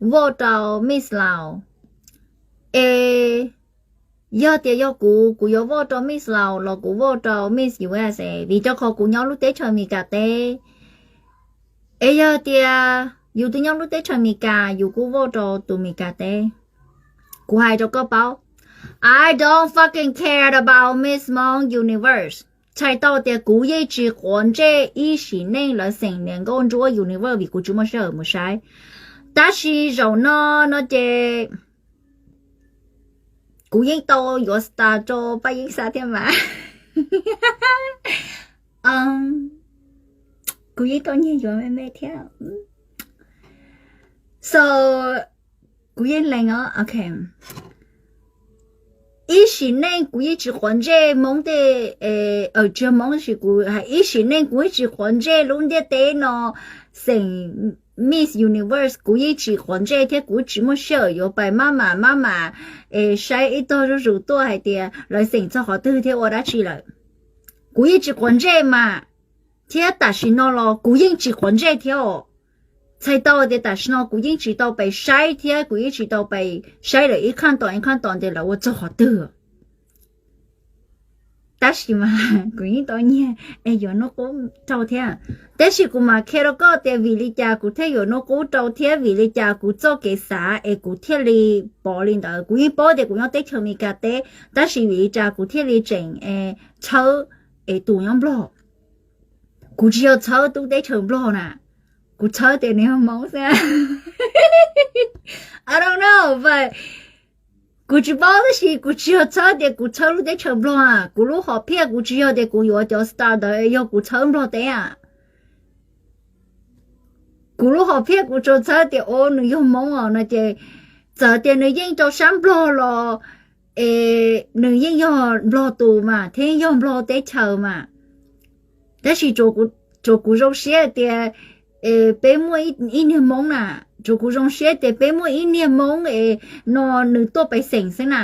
vote rau Miss Laus. Es yog tias yog kuv, kuv yuav vote rau Miss Laus los kuv vote rau Miss U S A, vim rau qhov kuv nyob lub teb chaws Amelikas teb. Es yog tias yus twb nyob lub teb chaws Amelikas, yus kuj vote rau tus Amelikas teb. Kuv hais rau koj paub, I don't fucking care about Miss Hmong Universe. Txhais tau tias kuv yeej tsis quav ntsej ib sim neej lawv xeem niam nkauj ntsuab Universe vim kuv tsis muaj sij hawm mus saib. Tab sis zaum no no ces kuv yeej tau yuav star rau Paj Yeeb Xab thiab mas. Kuv yeej tau nyiag yuav me me thiab. So kuv yeej lees os, ok. Ib sim neej kuv yeej tsis quav ntsej Hmoob tej, tsis yog Hmoob tab sis kuv hais ib sim neej kuv yeej tsis quav ntsej lub ntiaj teb no xeem Miss Universe, kuv yeej tsis quav ntsej thiab kuv tsis muaj sij hawm yuav pais maj mam maj mam es saib ib tog zuj zus tuaj hais tias lawv xeem txog qhov twg thiab ua dab tsi lawm. Kuv yeej tsis quav ntsej mas, thiab tam sim no los kuv yeej tsis quav ntsej thiab os. Txhais tau tias tam sim no kuv yeej tsis tau pais saib thiab kuv yeej tsis tau pais saib lawv ib qhaj tos ib qhaj tos tias lawv ua txog qhov twg. Tab sis mas kuv yeej tau nyiag es yuav hnub qub rau thiab. Tab sis kuv mam qhia rau koj tias vim li cas kuv thiaj yuav hnub qub rau thiab vim li cas kuv txoj kev xav es kuv thiaj li pov li ntawd. Kuv yeej paub tias kuv nyob teb chaws Amelikas teb, tab sis vim li cas kuv thiaj li tseem txhawb es tus nyob Nplog. Kuv tsis yog txhawb tub teb chaws Nplog na, kuv txhawb tias nws yog Hmoob xwb. I don't know, but kuv tsis paub tab sis kuv tsis yog txhawb tias kuv txhawb lub teb chaws Nplog a. Kuv lub hom phiaj kuv tsis yog tias kuv yuav cov star ntawd yog kuv txhawb Nplog teb a. Kuv lub hom phiaj kuv tsuas txhawb tias o nws yog Hmoob os no ces txawm tias nws yeej rau sab Nplog los es nws yeej yog Nplog tus mas thiab yog Nplog teb chaws mas. Tab sis tsuas kuv zoo siab tias peb muaj ib niag Hmoob na, tsuas kuv zoo siab tias peb muaj ib niag Hmoob es no nws tuaj pais xeem xwb na.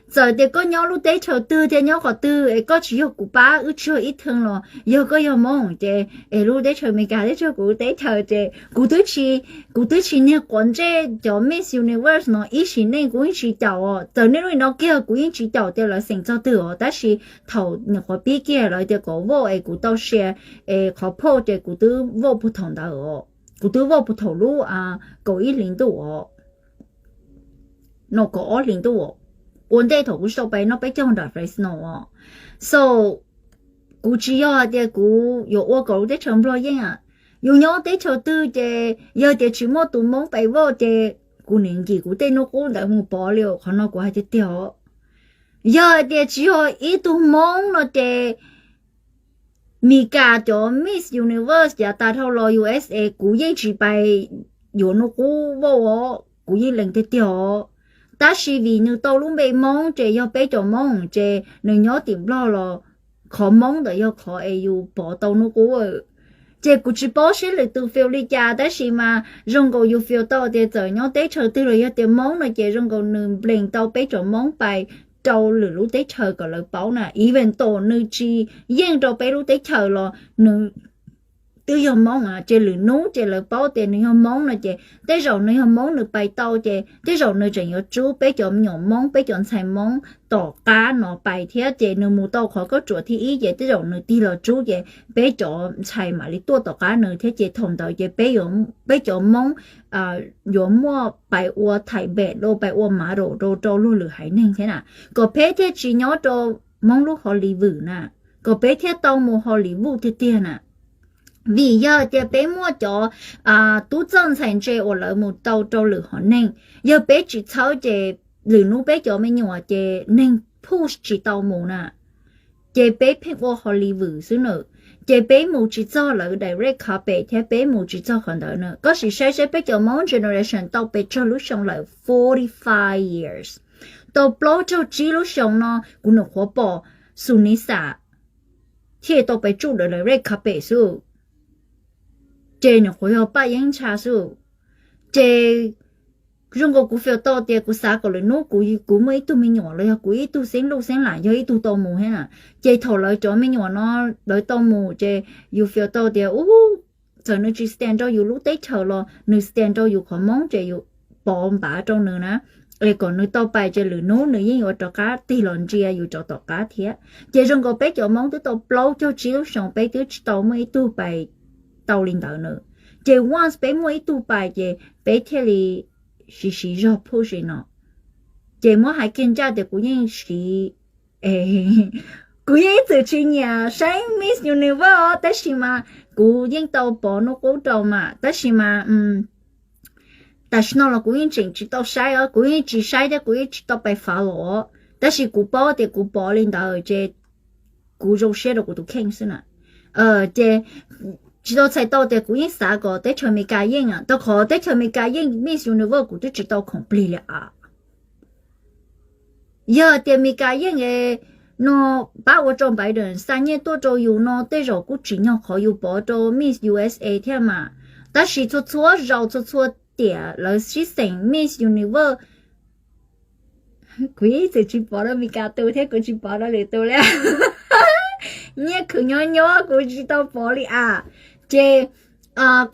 Txawm tias koj nyob lub teb chaws twg thiab nyob qhov twg es koj tsis yog kuv pab wb tsis yog ib thee los yog koj yog Hmoob ces es lub teb chaws Amelikas teb chaws kuv teb chaws ces kuv twb tsis, kuv twb tsis niag quav ntsej cov Miss Universe no ib sim neej kuv yeej tsis caum os. Txawm niaj hnub no kiag kuv yeej tsis caum tias lawv xeem txog twg os, tab sis thaum nyuam qhuav pib kiag lawv tias kom vote es kuv tau share es qhov post ces kuv twb vote puag thaum ntawd os. Kuv twb vote puag thaum lub kaum ib hlis ntuj os, no kaum ob hlis ntuj ua ntej thaum kuv tsis tau pais noj peb caug nram Fresno os. So kuv tsis yog hais tias kuv yuav ua kom lub teb chaws Nplog yeej a. Yus nyob teb chaws twg ces yog tias tsis muaj tus Hmoob pais vote ces kuv nim nkim kuv tej hnub qub ntawd mus pov li os. Qhov no kuv hais tiag tiag os. Yog hais tias tsis yog ib tug Hmoob no ces Meskas cov Miss Universe yav tas dhau los U S A kuv yeej tsis pais yuav hnub qub vote os, kuv yeej lees tiag tiag os. Tab sis vim nws tau lub npe Hmoob ces yog peb cov Hmoob ces nws nyob tim Nplog los qhov Hmoob ntawd yog qhov es yus pov tau hnub qub. Ces kuv tsis paub seb lwm tus feel li cas tab sis mas zoo nkaus yus feel tau tias txawm nyob teb chaws twg los yog tias Hmoob no ces zoo nkaus nws nplees tau peb cov Hmoob pais rau lwm lub teb chaws kom lawv paub na. Even though nws tsis yeej rau peb lub teb chaws los nws twb yog Hmoob ces lwm hnub ces lawv paub tias nws yog Hmoob no ces tej zaum nws yog Hmoob nws pais tau ces tej zaum nws tseem yuav tsub peb cov me nyuam Hmoob, peb cov ntxhais Hmoob tom qab no pais thiab ces nws mus tau qhov koj tsuam thib ib ces tej zaum nws tig los tsub ces peb cov ntxhais mam li tuaj tom qab nws thiab ces thaum ntawd ces peb, peb cov Hmoob yuav muaj pais ua thaim npem rau, pais ua mav rau rau luag lwm haiv neeg thiab na, kom peb thiaj tsis nyob rau Hmoob lub Hollywood na, kom peb thiaj tau mus Hollywood tiag tiag na. Vim yog tias peb muaj cov tub txawj ntxhais ntse uas lawv mus tau rau lwm haiv neeg, yog peb tsis txhawb ces lwm hnub peb cov me nyuam ces neeg push tsis tau mus na. Ces peb pheej ua Hollywood xwb na, ces peb mus tsis txog lawv direct carpet thiab peb mus tsis txog qhov ntawd na. Koj sim saib seb peb cov Hmoob generation tau pes tsawg lub xyoo lawm, forty five years. Tau plaub caug tsib lub xyoo no kuv nyuam qhuav pom Sunisa thiaj tau pes tsuj lawv direct carpet xwb. Ces nyuam qhuav yog Paj Yeeb Ntsha xwb. Ces zoo nkaus kuv feel tau tias kuv xav kom lwm hnub kuv, kuv muaj ib tug me nyuam los yog kuv ib tug xeeb luj xeeb lam yog ib tug tau mus thiab na. Ces thaum lawv cov me nyuam no lawv tau mus ces yus feel tau tias ub, txawm nws tsis stand rau yus lub teb chaws los nws stand rau yus qhov Hmoob ces yus pov npav rau nws na, es kom nws tau pais ces lwm hnub nws yeej yuav rov qab tig los ntsia yus rov tom qab thiab. Ces zoo nkaus peb cov Hmoob twb tau plaub caug tsib lub xyoo peb twb tsis tau muaj ib tug pais tau li ntawd na. Ces once peb muaj ib tug pais ces peb thiaj li siv siv zog push no. Ces muab hais kiag ncaj tias kuv yeej siv, kuv yeej ib txwm tsis nyiam saib Miss Universe os, tab sis mas kuv yeej tau pov hnub qub rau mas, tab sis mas tam sim no los kuv yeej tseem tsis tau saib os, kuv yeej tsis saib thiab kuv yeej tsis tau pais follow os. Tab sis kuv paub tias kuv pov li ntawd ces kuv zoo siab rau kuv tus kheej xwb na. Ces tsis tau txhais tau tias kuv yeej xav kom teb chaws Amelikas yeej, rau qhov teb chaws Amelikas yeej Miss Universe kuv twb tsis tau khoom plig li as. Yog tias Amelikas yeej no pab ua rau Biden xa nyiaj tuaj rau yus no tej zaum kuj tsim nyog qhov yus pov rau Miss U S A thiab mas. Tab sis txhua txhua zaus txhua txhua tiam lawv sib xeem Miss Universe, kuv yeej txwm tsis pov rau Amelikas tus thiab kuv tsis pov rau lwm tus li. Nyiaj khwv nyob nyob kuv tsis tau pov li as. Ces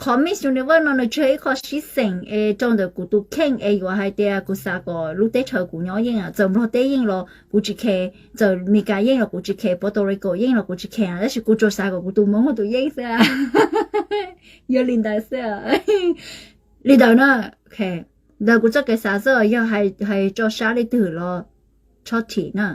qhov Miss Universe no nws tsis yog ib qho sib xeem es rau ntawm kuv tus kheej es yuav hais tias kuv xav kom lub teb chaws kuv nyob yeej, txawm Nplog teb yeej los kuv tsis khe, txawm Amelikas yeej los kuv tsis khe, Puerto Rico yeej los kuv tsis khe, tab sis kuv tsuas xav kom kuv tus Hmoob tus yeej xwb. Yog li ntawd xwb. Li ntawd na. Ntawm kuv txoj kev xav xwb, yog hais tso sab li twg los txhob thim na.